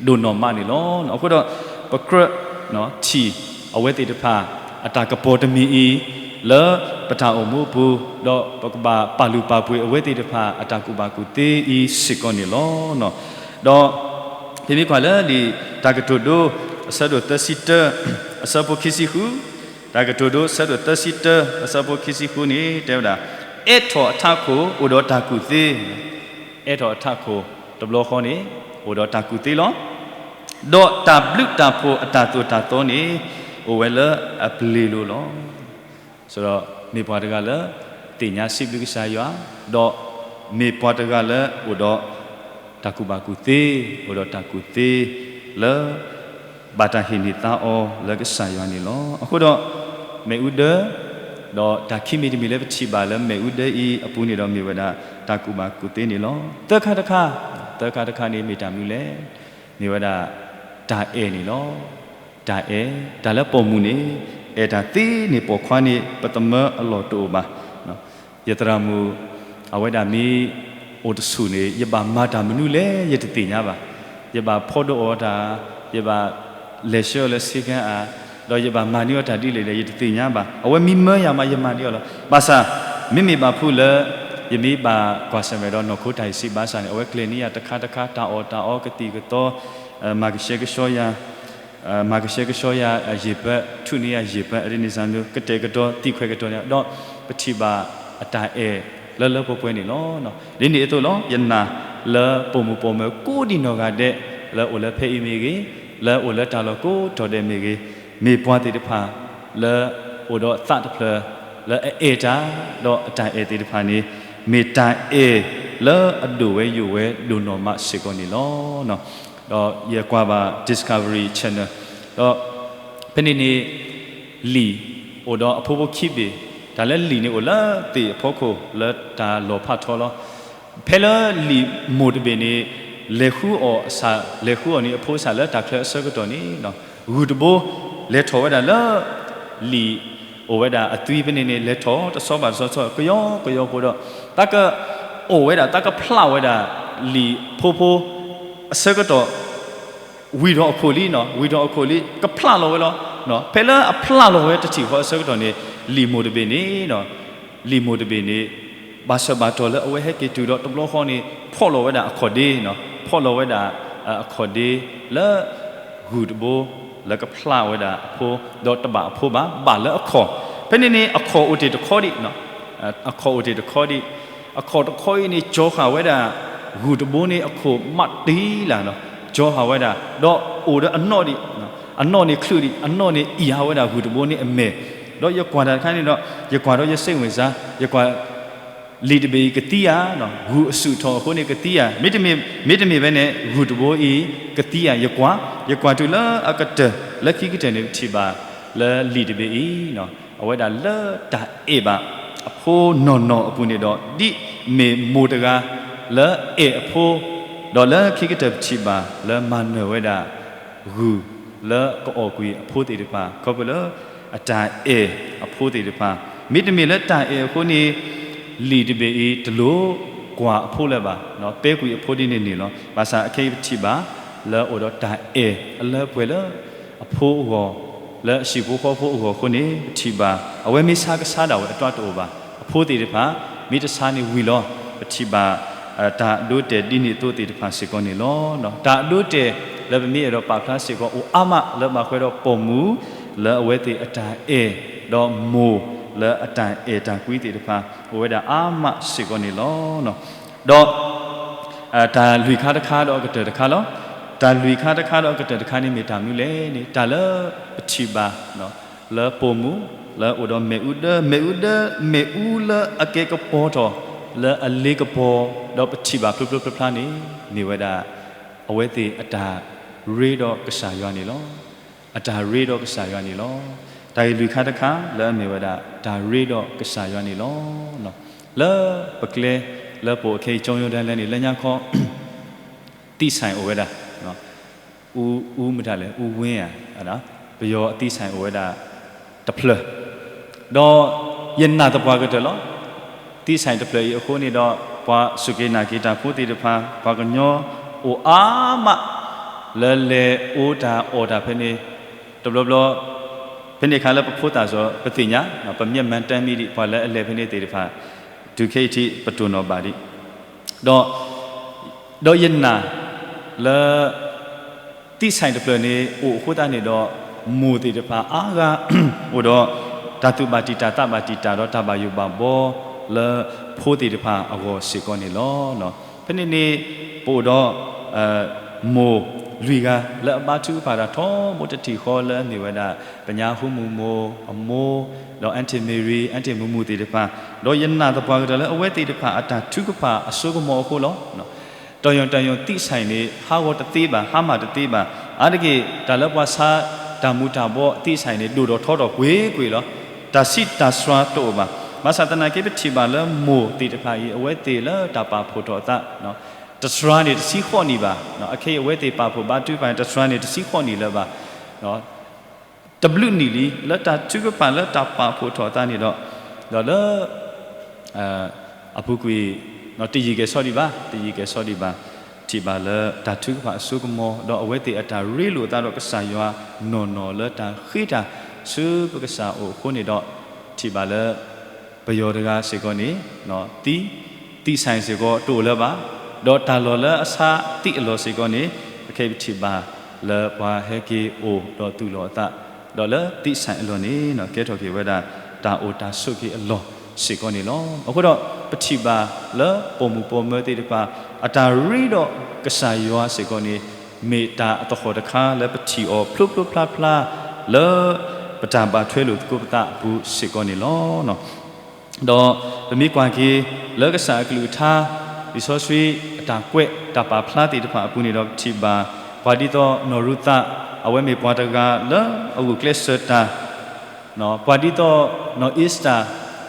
ဒိၣ်နီၢ်မးန့ၣ်လီၤ. အဃိဒီး ပကြၢးထံၣ်အဝဲသ့ၣ်တဖၣ် အတၢ်ကပီၤတမံၤအံၤ လၢပတၢ်အိၣ်မူအပူၤ, ဒီးပကဘၣ်ပာ်လုၢ်ပာ်ပှ့ၤအဝဲသ့ၣ်တဖၣ် အတၢ်ကူၣ်ဘၣ်ကူၣ်သ့အံၤစ့ၢ်ကီးန့ၣ်လီၤ. ဒီး ပမ့ၢ်ကွၢ်လၢလံာ်တၢ်ကတိၤဒိ အဆၢဒိၣ်သၢဆံတၢ အဆၢဖိခံဆံဃု, တၢ်ကတိၤဒိ အဆၢဒိၣ်သၢဆံတၢ အဆၢဖိခံဆံဃုန့ၣ် တဲဝဲဒၣ်, အဲးထီၣ်အထးခိၣ် အိၣ်ဒီးတၢ်ကူၣ်သ့, အဲးထီၣ်အထးခိၣ် တဘျီဃီန့ၣ် အိၣ်ဒီးတၢ်ကူၣ်သ့လီၤ. ဒီးတၢ်ဘျုးတၢ်ဖှိၣ်အတၢ်သိၣ်တၢ်သီန့ၣ် အိၣ်ဝဲလၢအပျ့ၤလိၤလီၤ. ဆိုတော့မ့ၢ်ပှၤတဂၤလၢ သ့ၣ်ညါစံးဘျုးကစၢ်ယွၤ, ဒီးမ့ၢ်ပှၤတဂၤလၢအိၣ်ဒီး တၢ်ကူၣ်ဘၣ်ကူၣ်သ့, အိၣ်ဒီးတၢ်ကူၣ်သ့လၢ ဘၣ်တၢ်ဟ့ၣ်န့ၢ်သါအီၤလၢကစၢ်ယွၤန့ၣ်လီၤ. အဃိဒီး မ့ၣ်အူဒၢ, ဒီးတၢ်ခံမံၤတမံၤလၢပထံၣ်ဘၣ်လၢမ့ၣ်အူဒၢအံၤအပူၤန့ၣ်ဒီးမ့ၢ်ဝဲဒၣ် တၢ်ကူၣ်ဘၣ်ကူၣ်သ့န့ၣ်လီၤ. သၢခါတခါ သၢခါတခါန့ၣ်မ့ၢ်တၢ်မနုၤလဲၣ်. မ့ၢ်ဝဲဒၣ် တၢ်အဲၣ်န့ၣ်လီၤ. တၢ်အဲၣ်, တၢ်လၢပိာ်မုၣ်န့ၣ် အဲၣ်တၢ်သ့န့ၣ် ပိာ်ခွါန့ၣ် ပသမၢအလီၢ်တအိၣ်ဘၣ်. ယသရၣ်မုၣ် အဝဲဒၣ်မ့ၢ်အိၣ်တဆူၣ်န့ၣ် ယဘၣ်မၤတၢ်မနုၤလဲၣ် ယတသ့ၣ်ညါဘၣ်. ယဘၣ်ဖီဒိၣ်အီၤတၢ်, ယဘၣ်လဲၤဆှၢအီၤလၢဆေးခန်းအါ, ဒီးယဘၣ်မၤန့ၢ်အီၤတၢ်ဒ်လဲၣ်ဒီး ယတသ့ၣ်ညါဘၣ်. အဝဲမ့ၢ်မၢယၤမး ယမၤန့ၢ်အီၤလီၤ. ဘၣ်ဆၣ် မ့မ့ၢ်ဘၣ်ဖုးလၢ ယမ့ၢ်ဘၣ်ကွၢ်ဆၢၣ်မဲာ်ဒီးနီၢ်ခိတၢ်အံၤစံးဘၣ်ဆၣ်န့ၣ် အဝဲကျဲၤန့ၢ်ယၤတခါတခါ တၢ်အီၣ်တၢ်အီ ကသံၣ်ကသီ, မၤကဆှဲကဆှီယၤ မၤကဆှဲကဆှီယၤယံာ်ပၢ, ထုးန့ၢ်ယၤယံာ်ပၢ, အဒ်န့ၣ်စ့ၢ် ကတဲာ်ကတီၤ သံခွဲးကတီၤန့ၣ် ဒီးပထံၣ်ဘၣ်အတၢ်အဲၣ်လၢလၢပှဲၤပှဲၤန့ၣ်လီၤ. ဒ်န့ၣ်အသိးလီၤ ယနာ်လၢပိာ်မုၣ်ပိာ်မၢၤကိးဒံနီၢ်ဂၤဒဲး လၢအိၣ်လၢဖဲအံၤမ့ၢ်ဂ့ၤ, လၢအိၣ်လၢတၢ်လီၢ်ကိးတီၤဒဲးမ့ၢ်ဂ့ၤ, မ့ၢ်ပှၤသ့ၣ်တဖၣ်လၢအိၣ်ဒီးသးတဖျၢၣ် လၢအအဲၣ်တၢ်, ဒီးအတၢ်အဲၣ်သ့ၣ်တဖၣ်န့ၣ် မ့ၢ်တၢ်အဲၣ်လၢအဒိၣ်ဝဲယိာ်ဝဲဒိၣ်နီၢ်မးစ့ၢ်ကီးန့ၣ်လီၤ. ဒီးယကွၢ်ဘၣ် Discovery Channel ဒီး ဖဲန့ၣ်န့ၣ် လံာ်အိၣ်ဒီးအဖိဖိခံဘ့ၣ်, တၢ်လၢလံာ်န့ၣ်အိၣ်လၢသ့ၣ်အဖီခိၣ်လၢတၢ်လီၤဖးထီလီၤ. ဖဲလၢလံာ်မိၢ်တဘ့ၣ်န့ၣ် လဲၤဃုအီၣ်အဆၣ်, လဲၤဃုအီၣ်န့ၢ်အဖိအဆၣ်လၢတၢ်ချၢအဆၢကတီၢ်န့ၣ် ဂုၢ်တဘိ လဲၤထီၣ်ဝဲဒၣ်လၢ လံာ်အိၣ်ဝဲဒၣ်အသွံဖဲန့ၣ်န့ၣ် လဲၤထီၣ်တဆီဘၣ်တဆီဆီ ကယီကယီဖိဒီး တၢ်ကအိၣ်ဝဲဒၣ် တၢ်ကဖျးဝဲဒၣ် လံာ်ဖိဖိ အဆၢကတီၢ် ဝံၤထီၣ်အခိၣ်လံ, ဝံၤထီၣ်အခိၣ်လံ ကဖျးလီၤဝဲလီၤ. ဖဲလၢအဖျးလီၤဝဲတထံၣ်ဃီအဆၢကတီၢ်န့ၣ် လံာ်မိၢ်တဘ့ၣ်န့ၣ်, လံာ်မိၢ်တဘ့ၣ်န့ၣ် ဘၣ်ဆၢဘၣ်တီၢ်လၢအဝဲဟဲက့ၤတုၤဒီးတဘျီဃီန့ၣ် ဖီၣ်လီၤဝဲဒၣ်အခီၣ်ဒ့, ဖီၣ်လီၤဝဲဒၣ်အခီၣ်ဒ့လၢ ဂုၢ်တဘိ လၢကဖျးဝဲဒၣ်အဖိ, ဒီးတဘၣ်အဖိဘၣ်, ဘၣ်လၢအခီၣ်, ဖဲန့ၣ်န့ၣ် အခီၣ်အိၣ်တ့ၢ်တခီဒံး, အခီၣ်အိၣ်တ့ၢ်တခီဒံး, အခီၣ်တခီအံၤန့ၣ် ကၠီၤဃာ်ဝဲဒၣ် ဂုၢ်တဘိန့ၣ်အခိၣ်မးတ့ၢ်လၢ်, ကၠီၤဃာ်ဝဲဒၣ် ဒီးအိၣ်ဒီးအနီၣ်ဒံး, အနီၣ်န့ၣ်ချုးဒံး, အနီၣ်န့ၣ်အံၣ်ဟးဝဲဒၣ်ဂုၢ်တဘိန့ၣ်အမဲာ်, ဒီးယကွၢ်တၢ်တခါန့ၣ်ဒီး ယကွၢ်ဒီးယ စိတ်ဝင်စား, ယကွၢ် လံာ်တဘ့ၣ်အံၤကသံဧါ, ဂုၢ်အစုၣ်ထီၣ်အဃိန့ၣ်ကသံဧါ, မ့တမ့ၢ်, မ့တမ့ၢ်ဖဲန့ၣ် ဂုၢ်တဘိအံၤကသံဧါ, ယကွၢ်, ယကွၢ်တုၤလၢအကတၢၢ် လၢခံကတၢၢ်န့ၣ် ပထံၣ်ဘၣ်လၢလံာ်တဘ့ၣ်အံၤ အဝဲဒၣ်လၢတၢ်အဲၣ်ဘၣ်အဖိနီၢ်နီၢ်အပူၤန့ၣ်ဒီး ဒ်မ့ၢ်မိၢ်တဂၤလၢအဲၣ်အဖိ, ဒီးလၢခံကတၢၢ်ပထံၣ်ဘၣ်လၢမၤနၢၤဝဲဒၣ် ဂုၢ်လၢကအီၣ်ကွံာ်အဖိသ့ၣ်တဖၣ် ခီဖျိလၢအတၢ်အဲၣ်အဖိသ့ၣ်တဖၣ်, မ့တမ့ၢ်လၢတၢ်အဲၣ်အဃိန့ၣ် လံာ်တဘ့ၣ်အံၤတလိၣ်ကွၢ်အဖိလၢၤဘၣ်, ပဲကွံာ်အဖိဒ်န့ၣ်န့ၣ်လီၤ. ဘၣ်ဆၣ်အခဲအံၤပထံၣ်ဘၣ်လၢအိၣ်ဒီးတၢ်အဲၣ်အလၢပှဲၤလၢ အဖိအဂီၢ်, လၢအဟံၣ်ဖိဃီဖိအဂီၢ်အဃိန့ၣ် ပထံၣ်ဘၣ် အဝဲမ့ၢ်ဆါကဆါဒၣ်ဝဲအတၢ်တအိၣ်ဘၣ်, အဖိသ့ၣ်တဖၣ် မ့ၢ်တဆါန့ၣ်ဝံၤလီၤ. ပထံၣ်ဘၣ် တၢ်အဒိအတဲာ်ဒ်န့ၣ်အသိးသ့ၣ်တဖၣ်စ့ၢ်ကီးန့ၣ်လီၤ. တၢ်အဒိအတဲာ်လၢပမ့ၢ်အဲၣ်ဒိးပာ်ဖျါစ့ၢ်ကီးအိၣ်အါမးလၢဘၣ်ဃးဒီးပိာ်မုၣ်လၢအဝဲသ့ၣ်အတၢ်အဲၣ်, ဒီးမိၢ်လၢအတၢ်အဲၣ်တၢ်ကွံသ့ၣ်တဖၣ် အိၣ်ဝဲဒၣ်အါမးစ့ၢ်ကီးန့ၣ်လီၤ. ဒီး တၢ်လွံၢ်ခါတခါဒီးအကတၢၢ်တခါလီၤ. တၢ်လွံၢ်ခါတခါဒီးအကတၢၢ်တခါန့ၣ်မ့ၢ်တၢ်မနုၤလဲၣ်န့ၣ် တၢ်လၢပထံၣ်ဘၣ် လၢပိာ်မုၣ် လၢအိၣ်ဒီးမ့ၣ်အူဒၢ, မ့ၣ်အူဒၢ, မ့ၣ်အူလၢအကဲကပီၤထီၣ် လၢအလ့ကပီၤ, ဒီးပထံၣ်ဘၣ်ဖျိဖျိဖျါဖျါန့ၣ် မ့ၢ်ဝဲဒၣ် အဝဲသ့ၣ်အတၢ်ရ့ဒီးကစၢ်ယွၤန့ၣ်လီၤ. အတၢ်ရ့ဒီးကစၢ်ယွၤန့ၣ်လီၤ. တၢ်ဂ့ၢ်လွံၢ်ခါတခါလၢအမ့ၢ်ဝဲဒၣ် တၢ်ရ့ဒီးကစၢ်ယွၤန့ၣ်လီၤ. လၢပကျဲ လၢပအိၣ်ခဲအံၤ ကၠီယိၤဒၣ်လဲၣ်န့ၣ် လၢညါခီ သံၣ်ဆဲၣ်အိၣ်ဝဲဒၣ် အူ အူမတၤလဲၣ် အူဝ့ဧါ, ပယီၤအသံၣ်ဆဲၣ်အိၣ်ဝဲဒၣ်တဖျၢၣ်, ဒီးယနာ်သပှၢ်ကတၢၢ်လီၤ. သံၣ်ဆဲၣ်တဖျၢၣ်အံၤအဃိန့ၣ်ဒီး ပှၤစူၢ်က့ၤနာ်က့ၤတၢ်ဖိသ့ၣ်တဖၣ် ပှၤကညီအိၣ်အါမး လၢလဲၤအိၣ်တၢ်အီၣ်တၢ်ဖဲန့ၣ် တဘျီဘျီ ဖဲန့ၣ်အခါလၢပဖိသၣ်စီၤ ပသ့ၣ်ညါ ပမျက်မှန်တမ်းမံၤဒံး ပှၤလၢအလဲၤဖဲန့ၣ်သ့ၣ်တဖၣ် တုၤခဲအံၤထံး ပတိၢ်နီၣ်ဘၣ်ဒံး ဒီး ဒီးယနာ်လၢ သံၣ်ဆဲၣ်တဖျၢၣ်န့ၣ် အိၣ်အဃိသတးန့ၣ်ဒီး မိၢ်သ့ၣ်တဖၣ်အါဂၤ အိၣ်ဒီး တၢ်သူၣ်ဘၣ်တံာ်တာ်သးဘၣ်တံာ်တာ်ဒီးတၢ်ဘၣ်ယိၣ်ဘၣ်ဘှီ လၢဖိသ့ၣ်တဖၣ်အဂီၢ်စ့ၢ်ကီးန့ၣ်လီၤ. ဖဲန့ၣ်န့ၣ် ပအိၣ်ဒီး မိၢ်လွံၢ်ဂၤ လၢအဘါထုကဖၣ်တၢ်ထီဘိတထံၣ်ဃီလၢအမ့ၢ်ဝဲဒၣ် ပညါဟူမုၢ်မိၢ်အမိၢ် ဒီး Aunty Mary, Aunty မူမူသ့ၣ်တဖၣ် ဒီးယနာ်သပှၢ်ကတၢၢ်လၢအဝဲသ့ၣ်တဖၣ်အတၢ်ထုကဖၣ်အစိကမီၤအဃိလီၤ. တၢ်ယိၣ်တၢ်ယိၣ်သံၣ်ဆဲၣ်န့ၣ် ဟးဂီၤတသ့ဘၣ် ဟါမၢ်တသ့ဘၣ်. အါတက့ၢ် တၢ်လၢပှၤဆါတၢ်မူၤတၢ်ဘှီးသံၣ်ဆဲၣ်န့ၣ် ဒိၣ်ထီၣ်ထီထီၣ်ကွ့ၢ်ကွ့ၢ်လီၤ. တၢ်ဆံးတၢ်စှၤတအိၣ်ဘၣ်. ဘၣ်ဆၣ်သနာ်က့ ပထံၣ်ဘၣ်လၢမိၢ်သ့ၣ်တဖၣ်အံၤ အဝဲသ့ၣ်လၢတၢ်ပာ်ဖှိၣ်ထီၣ်အသး တစှၤန့ၣ်တဆံဃိးနံၣ်ဘၣ်. အခဲအံၤအဝဲသ့ၣ်ပာ်ဖှိၣ်ဘါထုကဖၣ်န့ၣ် တစှၤန့ၣ်တဆံဃိးနံၣ်လၢၤဘၣ်. တဘျုးနံၣ်လံ လၢတၢ်ထုကဖၣ်လၢတၢ်ပာ်ဖှိၣ်ထီၣ်အသးန့ၣ်ဒီး, ဒီးလၢ အပူၤကွံာ် တယံာ်ကဲၤဆီဒံးဘၣ်, တယံာ်ကဲၤဆီဒံးဘၣ်, ထံၣ်ဘၣ်လၢတၢ်ထုကဖၣ်အစိကမီၤ ဒီးအဝဲသ့ၣ်အတၢ်ရ့လိာ်အသးဒီးကစၢ်ယွၤနီၢ်နီၢ်လၢတၢ်ဃ့တၢ်ဆူပကစၢ်အအိၣ်အဃိန့ၣ်ဒီး, ထံၣ်ဘၣ်လၢ ပယီၤတဂၤစ့ၢ်ကီးန့ၣ် သံ, သံဆိုင်စ့ၢ်ကီးတအိၣ်လၢၤဘၣ်, ဒီးတၢ်လီၢ်လၢအဆါသံအလီၢ်စ့ၢ်ကီးန့ၣ် အခဲအံၤပထံၣ်ဘၣ်လၢပှၤဟဲက့ၤအိၣ်ဒီးသူၣ်လီၤအသး, ဒီးလၢသံဆိုင်အလီၢ်န့ၣ် ကဲထီၣ်က့ၤဝဲဒၣ် တၢ်အိၣ်တၢ်ဆိးက့ၤအလီၢ်စ့ၢ်ကီးန့ၣ်လီၤ. အဃိဒီး ပထံၣ်ဘၣ်လၢပိာ်မုၣ်ပိာ်မၢၤသ့ၣ်တဖၣ် အတၢ်ရ့ဒီးကစၢ်ယွၤစ့ၢ်ကီးန့ၣ် မ့ၢ်တၢ်အသဟီၣ်တခါလၢပထံၣ်အီၤဖျိဖျိဖျါဖျါ လၢပတၢ်ဘၣ်ထွဲလိာ်သကိးပသးအပူၤစ့ၢ်ကီးန့ၣ်လီၤ. ဒီးပမ့ၢ်ကွၢ်က့ၤ လၢကစၢ်အကလုၢ်ကထါ လံာ်စီဆှံအတၢ်ကွဲးတၢ်ပာ်ဖျါသ့ၣ်တဖၣ်အပူၤန့ၣ်ဒီး ပထံၣ်ဘၣ် ပှၤဒ်သိးနီၢ်ရူၤသး အဝဲမ့ၢ်ပှၤတဂၤလၢအဂုာ်ကျဲးစၢးတၢ် ပှၤဒ်သိးနီၢ်အ့စတၢ်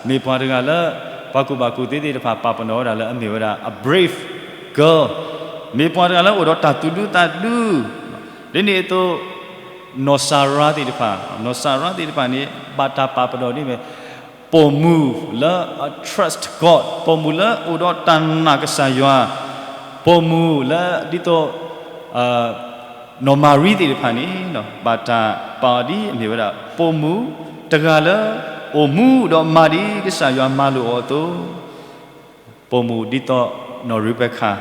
မ့ၢ်ပှၤတဂၤလၢ ပှၤကူၣ်ဘၣ်ကူၣ်သ့သ့ၣ်တဖၣ်ပာ်ပနီၣ်ဝဲဒၣ်လၢအမ့ၢ်ဝဲဒၣ် a brave girl, မ့ၢ်ပှၤတဂၤလၢအိၣ်ဒီးတၢ်သူၣ်ဒူသးဒူ, ဒ်န့ၣ်အသိး နီၢ်စၤရါသ့ၣ်တဖၣ်, နီၢ်စၤရါသ့ၣ်တဖၣ်န့ၣ် ဘၣ်တၢ်ပာ်ပနီၣ်ဒ်မ့ၢ် ပိာ်မုၣ်လၢအ trust God, ပိာ်မုၣ်လၢအိၣ်ဒီးတၢ်နာ်ကစၢ်ယွၤ, ပိာ်မုၣ်လၢဒ်သိး နီၢ်မၤရံသ့ၣ်တဖၣ်န့ၣ် ဘၣ်တၢ်ပာ်အီၤဒ်အမ့ၢ်ဝဲဒၣ် ပိာ်မုၣ်တဂၤလၢ အိၣ်မူဒီးမၤဒ်ကစၢ်ယွၤမၤလိာ်အီၤအသိး, ပိာ်မုၣ်ဒ်သိးနီၢ်ရူၤဘဲခါ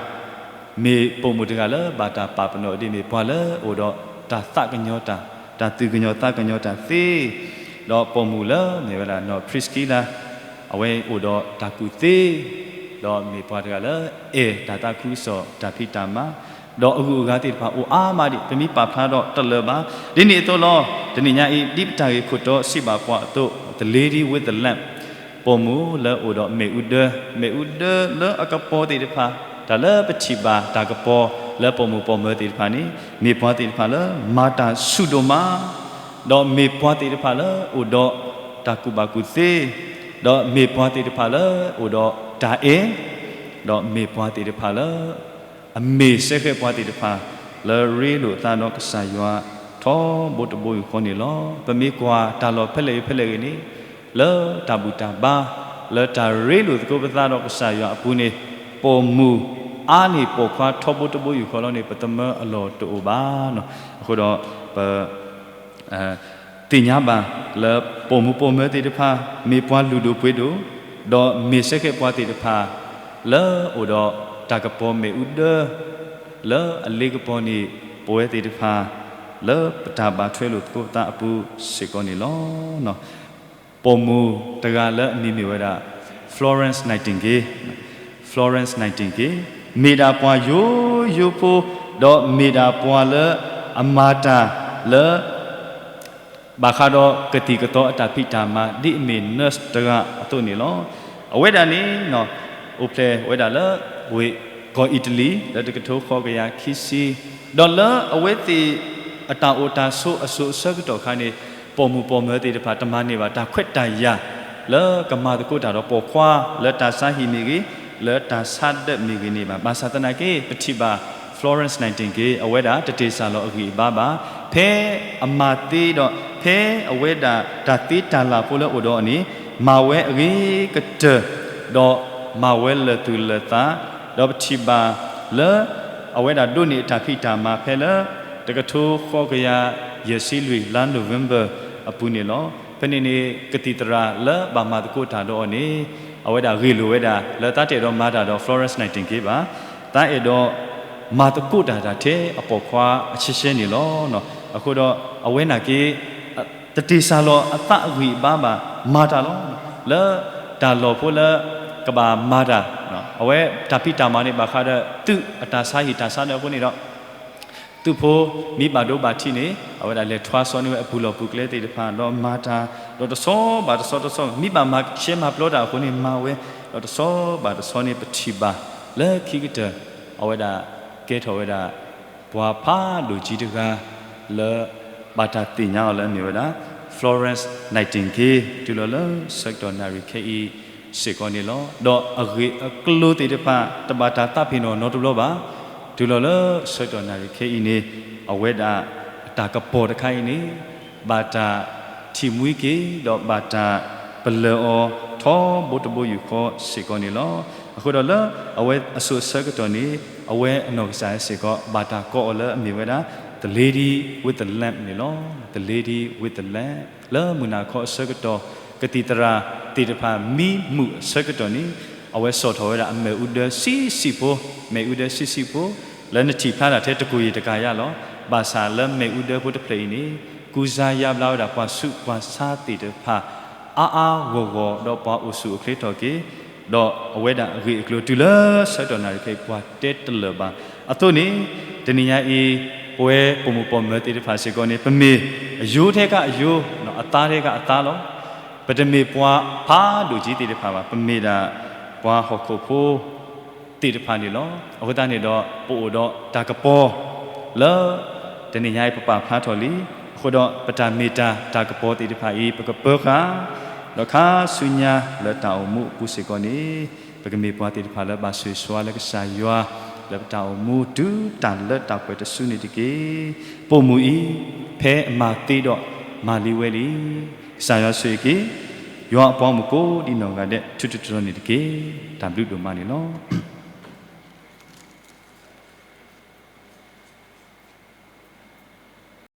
မ့ၢ်ပိာ်မုၣ်တဂၤလၢဘၣ်တၢ်ပာ်ပနီၣ်ဒ်မ့ၢ် ပှၤလၢအိၣ်ဒီးတၢ်သးကညီၤတၢ်, တၢ်သူၣ်ကညီၤသးကညီၤတၢ်သ့, ဒီးပိာ်မုၣ်လၢမ့ၢ်ဝဲဒၣ်နီၢ် Priscilla အဝဲအိၣ်ဒီးတၢ်ကူၣ်သ့, ဒီးမ့ၢ်ပှၤတဂၤလၢအဲၣ်တၢ်သးခုကစီၣ်တၢ်ဖံးတၢ်မၤ, ဒီးအဂုၤအဂၤသ့ၣ်တဖၣ်အိၣ်အါမးဒံး ပမ့ၢ်ပာ်ဖျါဒီးတလၢာ်ဘၣ်. ဒ်န့ၣ်အသိးလီၤ တနံၤညါအံၤ ဒ်ပတၢ်ဂ့ၢ်ခိၣ်တီစံးဘၣ်ပှၤအသိး The Lady with the Lamb, ပိာ်မုၣ်လၢအိၣ်ဒီးမ့ၣ်အူဒၢ, မ့ၣ်အူဒၢလၢအကပီၤသ့ၣ်တဖၣ်, တၢ်လၢပထံၣ်ဘၣ်တၢ်ကပီၤလၢပိာ်မုၣ်ပိာ်မၢၤသ့ၣ်တဖၣ်န့ၣ် မ့ၢ်ပှၤသ့ၣ်တဖၣ်လၢမၤတၢ်ဆူၣ်ဒိၣ်မး, ဒီးမ့ၢ်ပှၤသ့ၣ်တဖၣ်လၢအိၣ်ဒီးတၢ်ကူၣ်ဘၣ်ကူၣ်သ့, ဒီးမ့ၢ်ပှၤသ့ၣ်တဖၣ်လၢအိၣ်ဒီးတၢ်အဲၣ်, ဒီးမ့ၢ်ပှၤသ့ၣ်တဖၣ်လၢ အမ့ၢ်စဲဃဲးပှၤသ့ၣ်တဖၣ် လၢရ့လိာ်သးဒီးကစၢ်ယွၤ ထီဘိတဘိယူၢ်ဃီန့ၣ်လီၤ. ပမ့ၢ်ကွၢ်တၢ်လီၢ်ဖဲလဲၣ်ဂ့ၤဖဲလဲၣ်ဂ့ၤန့ၣ် လၢတၢ်ဘူၣ်တၢ်ဘါ လၢတၢ်ရ့လိာ်သကိးပသးဒီးကစၢ်ယွၤအပူၤန့ၣ် ပိာ်မုၣ်အါန့ၢ်ပိာ်ခွါထီဘိတဘိယူၢ်ဃီလီၤန့ၣ် ပသမၢအလီၢ်တအိၣ်ဘၣ်. အဃိဒီး ပ သ့ၣ်ညါဘၣ်လၢပိာ်မုၣ်ပိာ်မၢၤသ့ၣ်တဖၣ် မ့ၢ်ပှၤလုၢ်ဒိၣ်ပှ့ၤဒိၣ်, ဒီးမ့ၢ်စဲဃဲးပှၤသ့ၣ်တဖၣ် လၢအိၣ်ဒီးတၢ်ကပီၤမ့ၣ်အူဒၢ လၢအလ့ကပီၤန့ၣ် ပဝဲသ့ၣ်တဖၣ် လၢပတၢ်ဘၣ်ထွဲလိာ်သကိးပသးအပူၤစ့ၢ်ကီးန့ၣ်လီၤ. ပိာ်မုၣ်တဂၤလၢအမံၤမ့ၢ်ဝဲဒၣ် Florence Nightingale, Florence Nightingale မ့ၢ်ဒၣ်ပှၤယိယိဖိ ဒီးမ့ၢ်ဒၣ်ပှၤလၢအမၤတၢ်လၢ ဘၣ်ဃးဒီးကသံၣ်ကသီအတၢ်ဖံးတၢ်မၤ ဒ်အမ့ၢ် nurse တဂၤအသိးန့ၣ်လီၤ. အဝဲဒၣ်န့ၣ် အိၣ်ဖျဲၣ်ဝဲဒၣ်လၢ ဝ့ၢ်ကီၢ်အံၣ်တလံၤ လၢတကထိဃိးကယၤခံဆံ, ဒီးလၢအဝဲသ့ၣ်အတၢ်အိၣ်တၢ်ဆိးအစိၤအဆၢကတီၢ်ခါန့ၣ် ပိာ်မုၣ်ပိာ်မၢၤသ့ၣ်တဖၣ် တမၤန့ၢ်ဘၣ်တၢ်ခွဲးတၢ်ယာ် လၢကမၤသကိးတၢ်ဒီးပိာ်ခွါ လၢတၢ်ဆါဟံၣ်မ့ၢ်ဂ့ၤ, လၢတၢ်ဆါဒၢးမ့ၢ်ဂ့ၤန့ၣ်ဘၣ်. ဘၣ်ဆၣ်သနာ်က့ ပထံၣ်ဘၣ် Florence Nightingale အဝဲဒၣ်တတ့ၢ်စၢ်လီၤအဂံၢ်အဘါဘၣ်. ဖဲအမၤသ့ဒီး ဖဲအဝဲဒၣ်တၢ်သ့တၢ်လၢ်ဖိလၢအိၣ်ဒီးအီၤန့ၣ် မၤဝဲအဂ့ၤကတၢၢ် ဒီးမၤဝဲလၢာ်သူၣ်လၢာ်သး, ဒီးပထံၣ်ဘၣ်လၢ အဝဲဒၣ်ဒိးန့ၢ်အတၢ်ဖံးတၢ်မၤဖဲလၢ တကထိဃိးကယၤယဲၢ်ဆံလွံၢ် လါ November အပူၤန့ၣ်လီၤ. ဖဲန့ၣ်န့ၣ် ကသံၣ်သရၣ်လၢဘၣ်မၤသကိးတၢ်ဒီးအီၤန့ၣ် အဝဲဒၣ်ဂ့ၢ်လိာ်ဝဲဒၣ် လၢသးတအဲၣ်ဒိးမၤတၢ်ဒီး Florence Nightingale ဘၣ်, သးအဲၣ်ဒိးမၤသကိးတၢ်တၢ်ထဲအပိာ်ခွါအဆှဲဆှဲန့ၣ်လီၤ. အဃိဒီး အဝဲနာ်က့ တတ့ၢ်စၢ်လီၤအသးအဂံၢ်အဘါဘၣ် မၤတၢ်လီၤ. လၢတၢ်လီၢ်ဖိလၢကဘၣ်မၤတၢ် အဝဲတၢ်ဖံးတၢ်မၤန့ၣ် ဘၣ်ဃးဒီး သုးအတၢ်ဆါဟံၣ်တၢ်ဆါဒၢးအဃိန့ၣ်ဒီး သုးဖိမ့ၢ်ဘၣ်ဒိဘၣ်ထံးန့ၣ် အဝဲဒၣ်လဲၤထွါဆီန့ၢ်ဝဲအပူၤလီၢ်ပူၤကျဲသ့ၣ်တဖၣ် ဒီးမၤတၢ် ဒီးတဆီဘၣ်တဆီတဆီ မ့ၢ်ဘၣ်မၤဆှဲမၤပျီတၢ်အဃိန့ၣ် မၤဝဲ ဒီးတဆီဘၣ်တဆီန့ၣ် ပထံၣ်ဘၣ်လၢခံကတၢၢ် အဝဲဒၣ်ကဲထီၣ်ဝဲဒၣ် ပှၤဖးဒိၣ်ကၠံတဂၤ လၢဘၣ်တၢ်သ့ၣ်ညါအီၤလၢအမ့ၢ်ဝဲဒၣ် Florence Nightingale တုၤလီၤလၢဆၢကတီၢ်နၣ်ရံၣ်ခဲအံၤ စ့ၢ်ကီးန့ၣ်လီၤ. ဒီးအဂ့ၢ်အကျိၤသ့ၣ်တဖၣ် တဘၣ်တၢ်သးပ့ၤနီၣ်နီတဘျီဘၣ်. တုၤလီၤလၢဆၢကတီၢ်နၣ်ရံၣ်ခဲအံၤန့ၣ် အဝဲဒၣ်အတၢ်ကပီၤတခါအံၤန့ၣ် ဘၣ်တၢ်ထံၣ်မှံက့ၤ ဒီးဘၣ်တၢ်ပလၢၢ်အီၤထီဘိတဘိယူၢ်ဃီစ့ၢ်ကီးန့ၣ်လီၤ. အဃိဒီးလၢအဝဲအစိၤအဆၢကတီၢ်န့ၣ် အဝဲအနီၢ်ကစၢ်စ့ၢ်ကီး ဘၣ်တၢ်ကိးအီၤလၢအမ့ၢ်ဝဲဒၣ် The Lady with the Lamb န့ၣ်လီၤ. The Lady with the Lamb လၢမုၢ်နၤခီအဆၢကတီၢ် ကသံၣ်သရၣ်သ့ၣ်တဖၣ်မံမုာ်အဆၢကတီၢ်န့ၣ် အဝဲစိာ်ထီၣ်ဝဲဒၣ်အမ့ၣ်အူဒၢဆံးဆံးဖိ, မ့ၣ်အူဒၢဆံးဆံးဖိ လၢနထံၣ်ဖျါဒၣ်ထဲတကိၢ်ယံာ်တကယၤလီၤ. ဘၣ်ဆၣ်လၢမ့ၣ်အူဒၢဖိတဖျၢၣ်အံၤန့ၣ် ကူစါယါဘျါဝဲဒၣ်ပှၤဆူးပှၤဆါသ့ၣ်တဖၣ် အါအါဂီၢ်ဂီၢ် ဒီးပှၤအိၣ်ဆူၣ်အိၣ်ချ့ထီၣ်က့ၤ ဒီးအဝဲဒၣ်အဂ့ၢ်အကျိၤတုၤလၢဆၢကတီၢ်နၣ်ရံၣ်ခဲအံၤ ပှၤတဲတလၢာ်ဘၣ်. အသိးန့ၣ် တနံၤညါအံၤ ပဝဲပိာ်မုၣ်ပိာ်မၢၤသ့ၣ်တဖၣ်စ့ၢ်ကီးန့ၣ် ပမ့ၢ်အယိထဲကအယိ, အသားထဲကအသားလီၤ. ပတမ့ၢ်ပှၤဖးဒိၣ်ကံသ့ၣ်တဖၣ်ဘၣ်. ပမ့ၢ်ဒၣ်ပှၤဟီၣ်ခိၣ်ဖိ သ့ၣ်တဖၣ်န့ၣ်လီၤ. အဃိသတးန့ၣ်ဒီး ပအိၣ်ဒီးတၢ်ကပီၤ လၢတနံၤညါအံၤပပာ်ဖျါထီၣ်လံ. အဃိဒီးပတၢ်မ့ၢ်တၢ်တၢ်ကပီၤသ့ၣ်တဖၣ်အံၤ ပကပၢဃာ်, ဒီးခါဆူညါလၢတၢ်အိၣ်မူအပူၤစ့ၢ်ကီးန့ၣ် ပကမ့ၢ်ပှၤသ့ၣ်တဖၣ်လၢဘၣ်ဆိၣ်ဂ့ၤဆိၣ်ဝါလၢကစၢ်ယွၤ လၢပတၢ်အိၣ်မူတုၤတၢ်လၢတၢ်ပှဲၤတစုန့ၣ်တက့ၢ်. ပိာ်မုၣ်အံၤ ဖဲအမၤသ့ဒီးမၤလံဝဲလံ. ကစၢ်ယွၤဆိၣ်ဂ့ၤက့ၤ ယွၤအပှၤဂီၢ်မုၢ်ကိးဒံနီၢ်ဂၤဒဲး ထူးထူးတီၤတီၤန့ၣ်တက့ၢ်. တၢ်ဘျုးဒိၣ်မးန့ၣ်လီၤ.